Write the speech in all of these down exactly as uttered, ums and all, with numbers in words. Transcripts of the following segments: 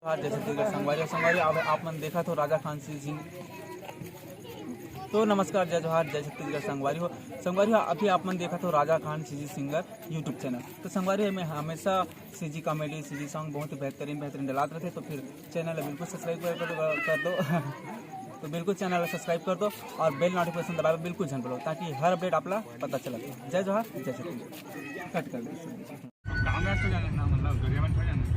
जय छत्तीसगढ़ संगवारी हो, संगवारी हो, आप, आप मन देखत हो राजा खान सीजी। तो नमस्कार, जय जोहार, जय छत्तीसगढ़ संगवारी हो। संगवारी हो, अभी आप मन देखत हो Raja Khan CG singer YouTube channel. तो संगवारी हो, मैं हमेशा सीजी कॉमेडी, सीजी सॉन्ग बहुत ही बेहतरीन, बेहतरीन डलात रहते, तो फिर चैनल ला बिल्कुल सब्सक्राइब कर, कर, कर दो। तो बिल्कुल चैनल ला सब्सक्राइब कर दो और बेल नोटिफिकेशन दबाए बिल्कुल झन भूलो, ताकि हर अपडेट आप ला पता चलत रहे। जय जोहार, जय छत्तीसगढ़। कट कर दो। कांग्रेस को जाने ना, मतलब, गरियाबंद को जाने।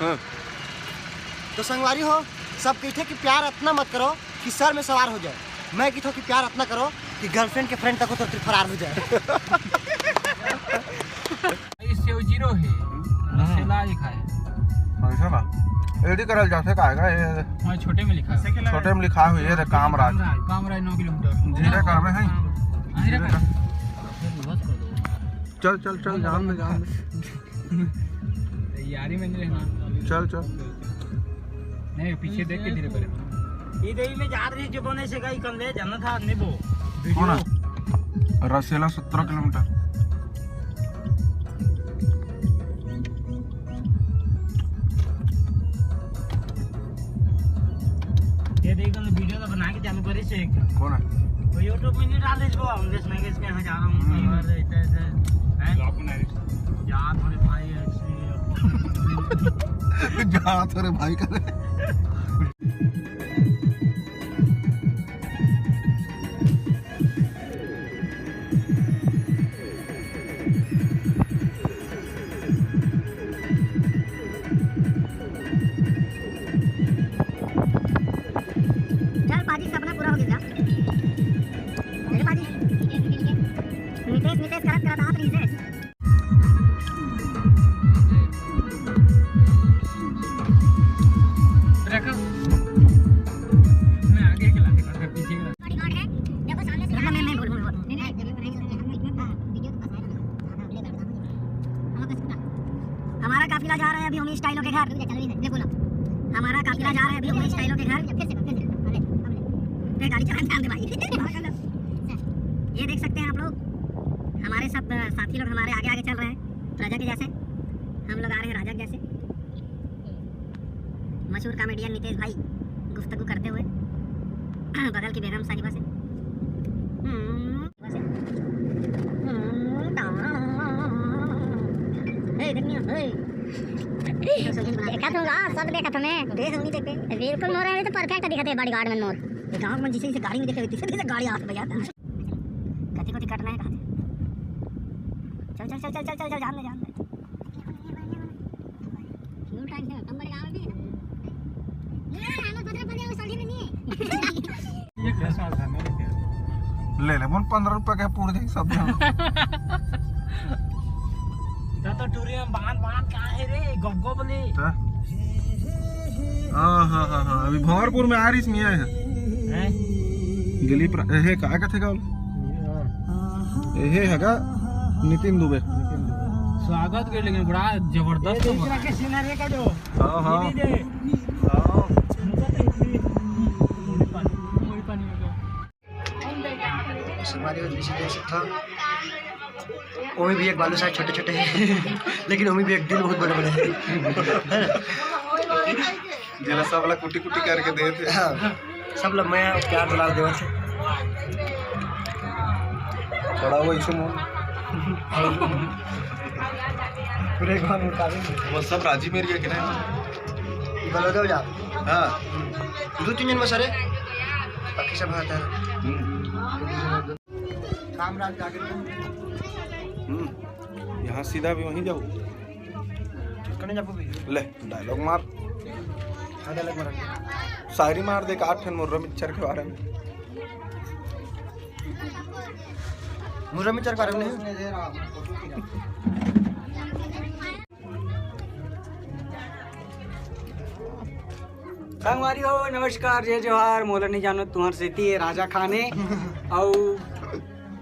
हाँ। तो संगवारी हो, सब कहिथे कि प्यार अतना मत करो कि सर में सवार हो जाए। मैं कहिथों कि प्यार अतना करो कि गर्लफ्रेंड के फ्रेंड तक हो तो फरार हो जाए। ये सेव जीरो है, रसेला लिखा है। ऐसा ना, एडी करल जाथे का आएगा ये? हाँ, छोटे में लिखा है। छोटे में लिखा हुई है रे, कामराज। कामराज नौ किलोमीटर। जीरे करबे हैं? हाँ, जीरे कर। चल, चल, चल, जान दे, जान दे। तैयारी में नहीं रहना। चल, चल। नहीं, पीछे देख के धीरे करे। ये देवी में जात रही जो बने से गई कम ले जाना था, नहीं वो। कौन है? रसेला सत्रह किलोमीटर। ये देख, तुमने वीडियो तो बना के चालू करी से एक। कौन है? वो YouTube में नहीं डाल दे इसको, हम देश में इसके यहाँ जा रहा हूँ, हम्म। कई बार ऐसे, ऐसे, हैं? जा थोड़े भाई, ऐसे। जा थोड़े भाई करे। चल पाजी, सपना पूरा हो गया। चल पाजी। नितेश, नितेश करत करत आत रही से। रखो। मैं आगे के लाते, पीछे के लाते। बॉडीगार्ड है, देखो सामने से नहीं, नहीं, नहीं, बोल, बोल, बोल। नहीं, नहीं, वीडियो तो फंसाएगा ना। हाँ, वीडियो तो फंसाएगा ना। हाँ, हाँ, बोले, बोले, बोले। हमारा काफिला जा रहा है अभी उमेश टाइलो के घर। चलो, चलो, चलो। देखो ना। हमारा काफिला जा रहा है अभी उमेश टाइलो के घर। फिर से, फिर से। अरे, अरे। ये गाड़ी चलाने जान दे भाई। ये देख सकते हैं आप लोग, हमारे सब, अ, साथी लोग हमारे आगे आगे चल रहे हैं, प्रजा के जैसे। हम लोग आ रहे हैं राजा के जैसे। मशहूर कॉमेडियन नितेश भाई गुफ्तगू करते हुए बगल की बेगम साहिबा से। हम्म। हम्म, ए, देख नहीं, ए। देखा तुम, हाँ, सब देखा तुम्हें। देख, हम नहीं देखते। बिल्कुल, मोर अभी तो परफेक्ट दिखते हैं बॉडीगार्ड में मोर। ये गाँव में जिसे, जिसे गाड़ी में देखे, तिसे, तिसे गाड़ी आत भैया। कति, कति कटना है, कहाँ से? चल, चल, चल, जान दे, जान दे। फ्यूल टैंक है, कम बड़े गाँव में भी है। ये हमें पता पड़ गया, वो सब्जी में नहीं है। ले ले, बोल, पन्द्रह रुपया के पूर दे सब जन। तो, तो टूरी में बांध, बांध का है रे, गप गप ले। हाँ, हाँ, हाँ, हाँ, अभी भंवरपुर में आ रही इसमें है। हैं? दिलीप रा-, एहे, का कहते का बोले? एहे हैगा नितिन दुबे। स्वागत के, लेकिन बड़ा जबरदस्त ये बना। के सीनरी का जो हाँ, हाँ। ये दे। हाँ। बस हमारे और पीछे देख सकता हूँ, ओमी भी एक बालू साहब छोटे छोटे हैं, लेकिन ओमी भी एक दिल बहुत बड़े बड़े हैं। जेला सब ला कुटी कुटी करके दे थे। हाँ, सब ला मैं प्यार दुलार देवत है। बड़ा वो इशू मोन। पूरे गांव में काफी वो सब राजी मेरी है कि नहीं? बलौदा जा। हाँ। दो तीन जन बस रे। बाकी सब हाथ है। हम्म। काम राज जाके। हम्म। यहाँ सीधा भी वहीं जाओ। कने जाबो भैया? ले, डायलॉग मार। शायरी मार दे का ठन मुर्रा मिक्सचर के बारे में। मुर्रा मिक्सचर के बारे में नहीं। संगवारी हो, नमस्कार, जय जोहार। मोला नहीं जानो तुम्हार सेती है राजा खाने। और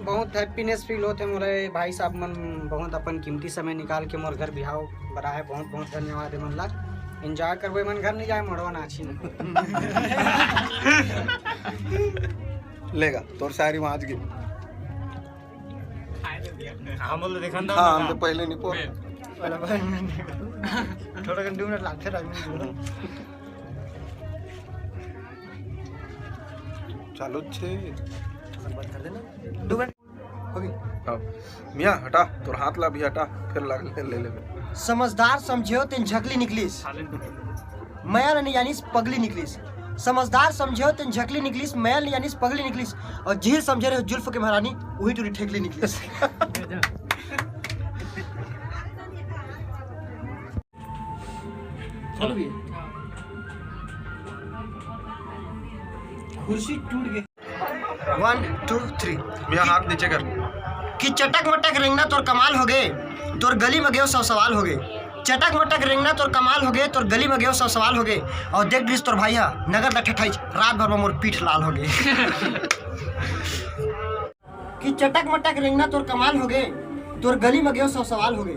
बहुत हैप्पीनेस फील होते मोला, ये भाई साहब मन बहुत अपन कीमती समय निकाल के मोर घर बिहाव बरा है। बहुत बहुत धन्यवाद है मन ला। एंजॉय करबो, मन घर नहीं जाए, मड़वा नाची। लेगा तोर शायरी माज गे। हाँ, बोल दे, देखन दो हाँ, ना। हम तो पहले नहीं पढ़। थोड़ा कन दो मिनट लागथे, दस मिनट। चालू छे। बंद कर देना। दो मिनट। हो गई। हाँ। मियाँ, हटा, तोर हाथ ला भी हटा, फिर लग ले, ले लेबे। समझदार समझेव तेन झकली निकलिस। मया ल नहीं जानिस पगली निकलिस। समझदार समझेव तेन झकली निकलिस, मया ल नहीं जानिस पगली निकलिस। और झील समझे रहे जुल्फ के महारानी, वही टूरी ठेकली निकलिस। चलो भैया। कुर्सी टूट गई। वन, टू, थ्री। मियाँ, हाथ नीचे कर। कि चटक मटक रेंगना तोर कमाल हो गे, तोर गली में गेव सौ सवाल हो गे। चटक मटक रेंगना तोर कमाल हो गे, तोर गली में गेव सौ सवाल हो गे। और देख ड्रिस तोर भाई हा, नगर दा ठठाइच, रात भर में मोर पीठ लाल हो गे। कि चटक मटक रेंगना तोर कमाल हो गे, तोर गली में गेव सौ सवाल हो गे।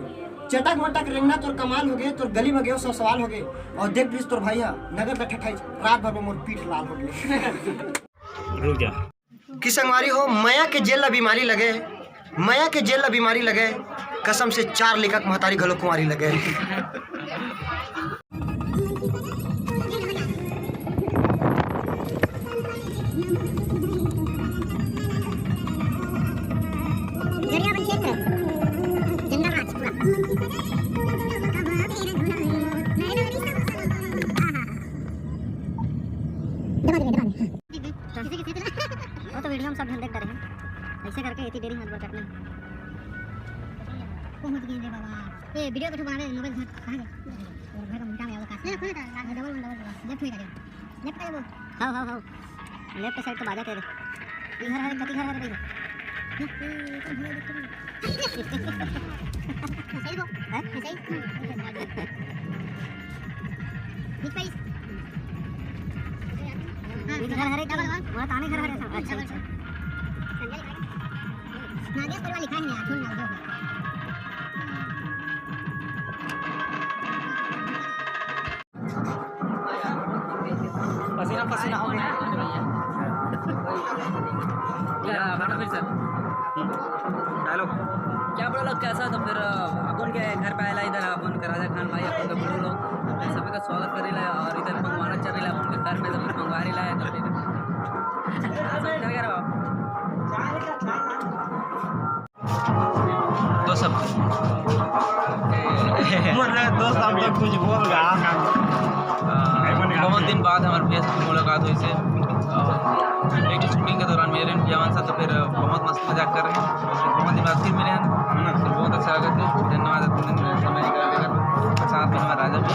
चटक मटक रेंगना तोर कमाल हो गे, तोर गली में गेव सौ सवाल हो गे। और देख ड्रिस तोर भाई हा, नगर दा ठठाइच, रात भर में मोर पीठ लाल हो गे। रुक जा। कि संगवारी हो, मया के जेल ला बीमारी लगे, मया के जेल ला बीमारी लगे, कसम से चार लेखक महतारी घलो कुंवारी लगे। गरियाबंद क्षेत्र, जंगल राज पूरा। दबा दे, दबा दे। वो तो वीडियो में सब झन देख डरे हैं। ऐसे करके इतनी देरी हाथ बरकत नहीं। पहुंच गए रे बाबा। ए, वीडियो को बना दे, मोबाइल घर कहाँ गए? और घर का मुंडा में आवा काश। ये खोल का, डबल वन, डबल वन। लेफ्ट में आ जाओ। लेफ्ट आ जाओ। हाँ, हाँ, हाँ। लेफ्ट साइड तो बाजा तेरे। ये घर है, कति घर है रे भैया? ये, ये, ये, ये, ये, ये। सही को? हैं? सही? बीच पे इस-, हाँ, ये घर हरे डबल वन। वहाँ ताने घर हरे था। अच्छा, अच्छा। नागेश परिवार लिखा है ना, सुन ना, जो। पसीना पसीना हो गया। क्या, बोलो फिर से। डायलॉग। क्या बोला लोग, कैसा? तो फिर, अ, अपन के घर पे आएला इधर, अपन के राजा खान भाई, अपन के बोलो लोग, सभी का स्वागत करेला और इधर मंगवाना चल रहा है अपन के घर में, तो फिर मंगवा रही है, तो फिर क्या कह रहे हो आप? दोस्त सब। मतलब दोस्त, अब तो कुछ बोल रहा। बहुत दिन बाद हमारे भैया से मुलाकात हुई से। एक ठो शूटिंग के दौरान मेरे भैया मन साथ तो फिर बहुत मस्त मजाक कर रहे हैं। बहुत दिन बाद फिर मिले हैं, तो बहुत अच्छा लगा था। धन्यवाद, अपने दिन में समय निकालने का। साथ में हमारा राजा भी।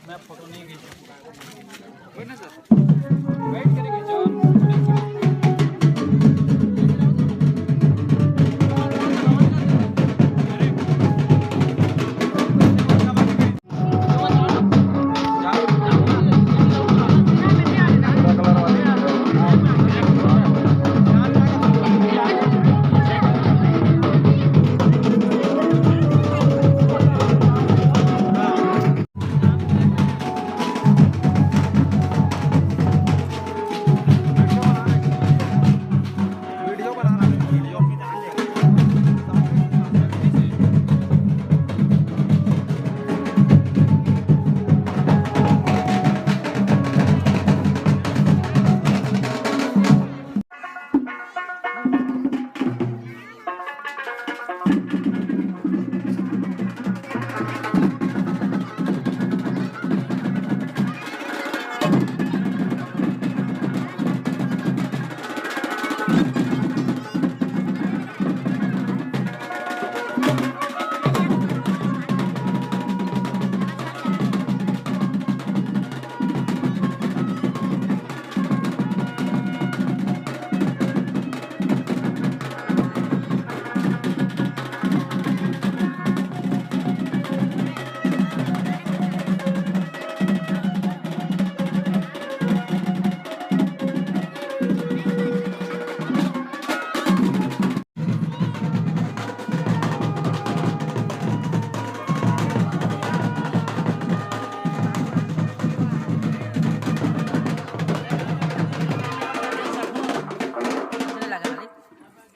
मैं फोटो नहीं खींच सकता। वही ना सर, बैठ कर खींचो।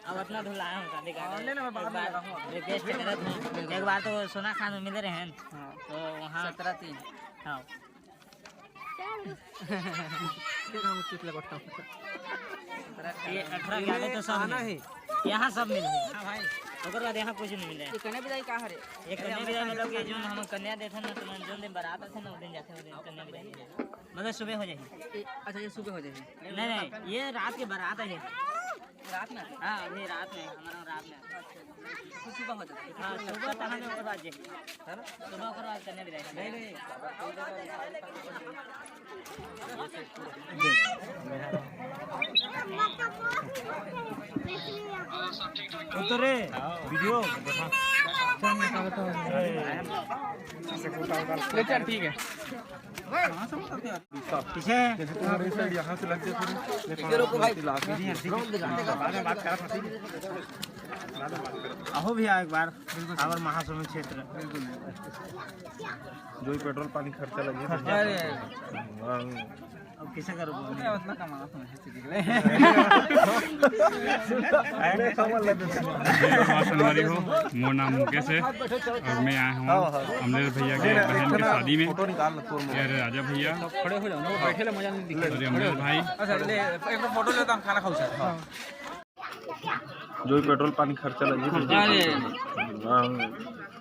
अब अतना धुलाया हूँ शादी का। हाँ, ले ना, मैं बाद में एक बार, लगाऊँ। एक बार तो सोना खान में मिले रहे हैं। हाँ। तो वहाँ सत्रह तीन। हाँ। ये अठारह ग्यारह तो सब आना मिले। है। यहाँ सब मिले। हाँ भाई। ओकर बाद यहाँ कुछ नहीं मिले। ये कन्या विदाई का हरे? ये कन्या विदाई मतलब कि जो हम कन्या देथे ना, तो जोन दिन बारात आथे ना, उस दिन जाथे, उस दिन कन्या विदाई। मतलब सुबह हो जाही। ए, अच्छा, ये सुबह हो जाही। नहीं, नहीं, ये रात के बारात है। रात में? हाँ, अभी रात में, हमारा रात में। तो सुबह हो जाता है। हाँ, सुबह तो हमें ओकर बाद जाही। है ना? सुबह ओकर बाद कन्या विदाई। नहीं, नहीं। उतरे, वीडियो। ले चल, ठीक है। पीछे। जैसे तुम्हारे side यहाँ से लग जाए थोड़ी। बाद में बात करा था, ठीक है? आहो भैया एक बार, हमारे महासमुंद क्षेत्र। जो ही पेट्रोल पानी खर्चा लगे। अरे। हाँ। अब कैसे करो? उतना कमाना तो मुझे सीख ले। अरे, कमल लगे। जय माँ संगवारी हो, मोर नाम मुकेश है और मैं आया हूँ हाँ, हाँ। अमलेश भैया के बहन के शादी में। फोटो निकाल लो, फोन में। ये रहे राजा भैया। खड़े हो जाओ ना, बैठे ले मजा नहीं दिखा। और ये अमलेश भाई। अच्छा, ले, एक तो फोटो लेता हूँ, खाना खाओ सर। हाँ। जो भी पेट्रोल पानी खर्चा लगे। अरे। हाँ।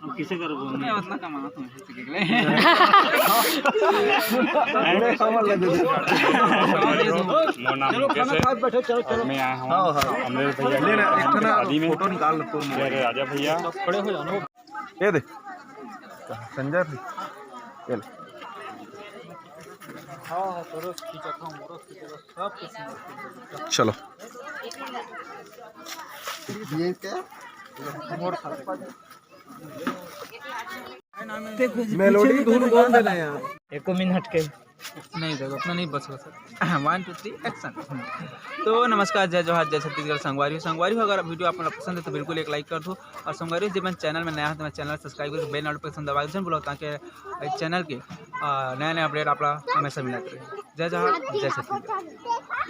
अब किसे करो? मैं उतना कमाना तो मुझे सीख ले। अरे, कमल लगे। मोर नाम चलो, मुकेश खाना है। खा के बैठो, चलो, और चलो। मैं आया हूँ हाँ, हाँ। अमलेश भैया ले ना, के एक ना शादी में। फोटो निकाल लो, फोन में। अरे, राजा भैया। खड़े हो जाओ ना। ये दे। संजय भाई। ये ले। हाँ, हाँ, तो रोज खींचत हूँ, रोज खींचत हूँ, सब कुछ सुंदर, सुंदर। चलो। ये क्या? मोर खाते। मेलोडी की धुन कौन देना है यार? एको मिनट के। नहीं, देखो, उतना नहीं बच रहा sir. One, two, three, action। तो नमस्कार, जय जोहार, जय छत्तीसगढ़ संगवारी हो। संगवारी हो, अगर वीडियो आप लोग पसंद है तो बिल्कुल एक लाइक कर दो। और संगवारी हो, जब मैं चैनल में नया हो तो मैं चैनल सब्सक्राइब करके बेल नोटिफिकेशन दबा के जरूर बोला, ताकि इस चैनल के, आ, नया नया अपडेट आप लोग हमेशा मिलते रहे। जय जोहार, जय छत्तीसगढ़।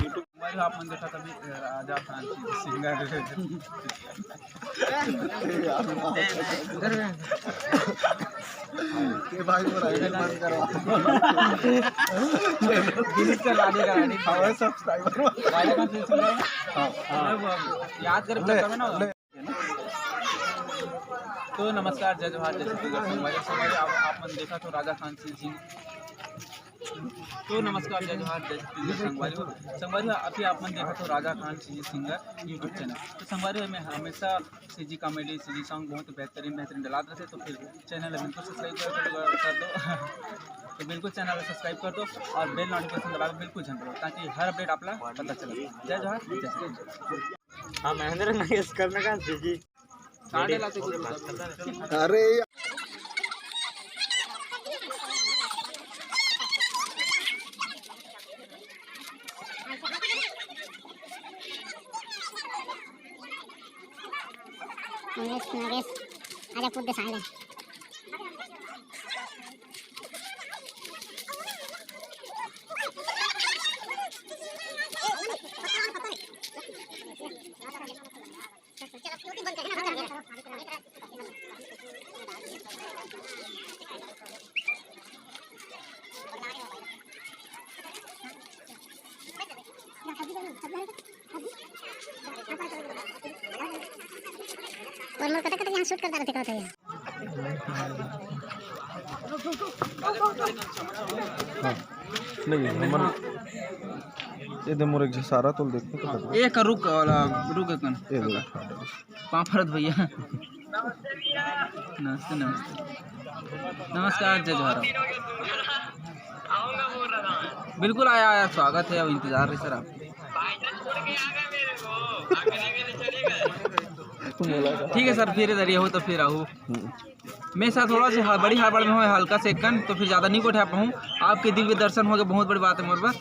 संगवारी हो, आप मन देखा तभी, अ, राजा खान की सिंगर। के भाई वो राइडर बंद करवा। डिलीट करवा देगा, राइडर। हाँ, subscriber। राजा खान की सिंगर। हाँ। हाँ। याद कर ले, तब ना। ले। तो नमस्कार, जय जोहार, जय छत्तीसगढ़। संगवारी, संगवारी, आप, आप मन देखा तो राजा खान सिंह जी। तो नमस्कार, जय जोहार, जय छत्तीसगढ़। संगवारी हो, संगवारी हो, अभी आप मन देखत हो Raja Khan CG singer YouTube channel. तो संगवारी हो, मैं हमेशा सीजी कॉमेडी, सीजी सॉन्ग बहुत बेहतरीन बेहतरीन डलात रहथे, तो फिर चैनल ला बिल्कुल सब्सक्राइब कर, कर, कर दो। तो बिल्कुल चैनल ला सब्सक्राइब कर दो और बेल नोटिफिकेशन दबाना बिल्कुल झन भूलो, ताकि हर अपडेट आप ला पता चले। जय जोहार, जय छत्तीसगढ़। हाँ, महेंद्र नगेश करने का सीजी। काटे लाते कुछ। अरे नगेश, नगेश, आजा कूद दे साले। और मोर कतक कतक यहाँ शूट करता रहथे कहत हे। हाँ। नहीं, हमन ये दे मोर एक झन सारा तोल देखते तो बता। एक रुक, वाला रुक एक कन। ये दे। पाँव परत भैया। नमस्ते, नमस्ते। नमस्कार, जय जोहार। बिल्कुल आया, आया, स्वागत है, अब इंतजार रही सर आप। ठीक है सर, फिर इधर ये हो तो फिर आहू। हम्म। मैं सर थोड़ा सा हड़बड़ी हड़बड़ में हूँ, हल्का से कन, तो फिर ज़्यादा नहीं उठा पाऊँ। आपके दिव्य दर्शन हो गए, बहुत बड़ी बात है मोर बर।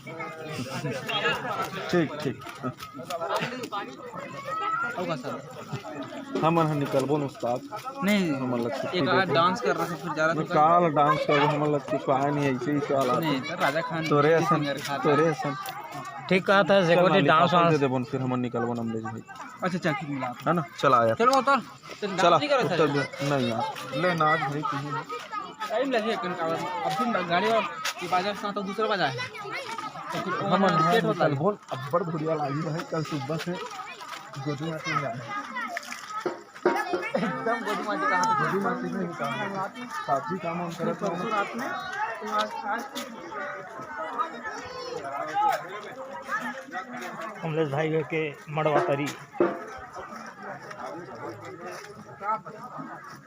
ठीक, ठीक। होगा सर। हमन ह निकलबो न उस्ताद। नहीं, हमन ला छुट्टी एक आध दे दे। डांस कर रहा था, फिर ज़्यादा मैं तो काल डांस करबो, हमन ला कुछ आय नहीं, ऐसे ही चाल आते। नहीं सर, राजा खान तोरे के असन, सिंगर खाते। तोरे असन। ठीक कहा था, चल जेको ना, जी डांस निकाल वांस। दे देबो न, फिर हमन निकलबो न, अमलेश भाई। अच्छा, चल, ठीक मिला। है ना? चल आया। चलो, उतर। चल, चला, डांस नहीं कर रहा था उतर यार। दे। नहीं यार, ले नाच भाई, कहीं नहीं। टाइम लगे कन का, अब फिर गाड़ी और ये बाजार से तो दूसरा बाजार है। तो फिर वो हमन सेट होता है। कल बोल, अब्बड़ बढ़िया लागी भाई, कल सुबह से गोदू माटी में जाना है। एकदम गोदू माटी कहाँ पे? गोदू माटी में ही काम है। साथी काम हम करत हैं। परसों रात में, आज, आज कमलेश भाई के मड़वा तरी।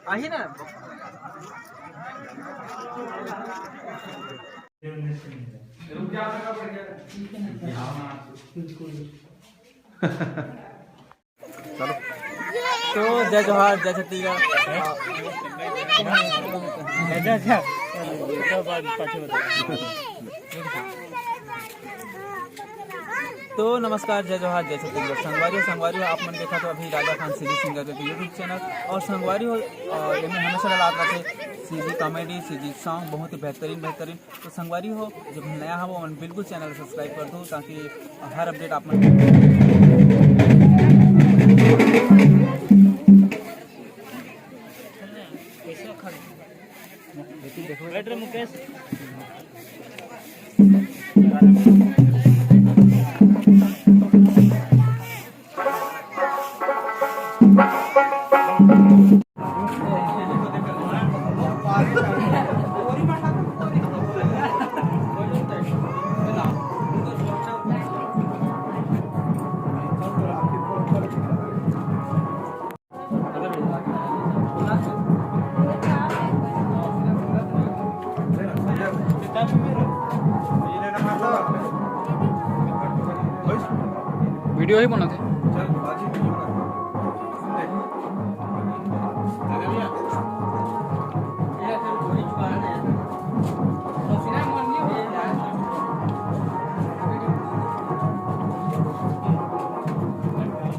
आही ना। तो जय जोहार, जय छत्तीसगढ़। जय, जय, जय। तो नमस्कार, जय जोहार, जय छत्तीसगढ़। संगवारी हो, संगवारी हो, आप मन देखत हो अभी राजा खान सीजी सिंगर के YouTube चैनल। और संगवारी हो, अ, एमे हमेशा डलात रहथे सीजी कॉमेडी, सीजी सॉन्ग, बहुत ही बेहतरीन, बेहतरीन। तो संगवारी हो, जब नया हवो, मन बिल्कुल चैनल सब्सक्राइब कर दो, ताकि हर अपडेट आप मन। बैठ रे मुकेश। वीडियो ही बनाते।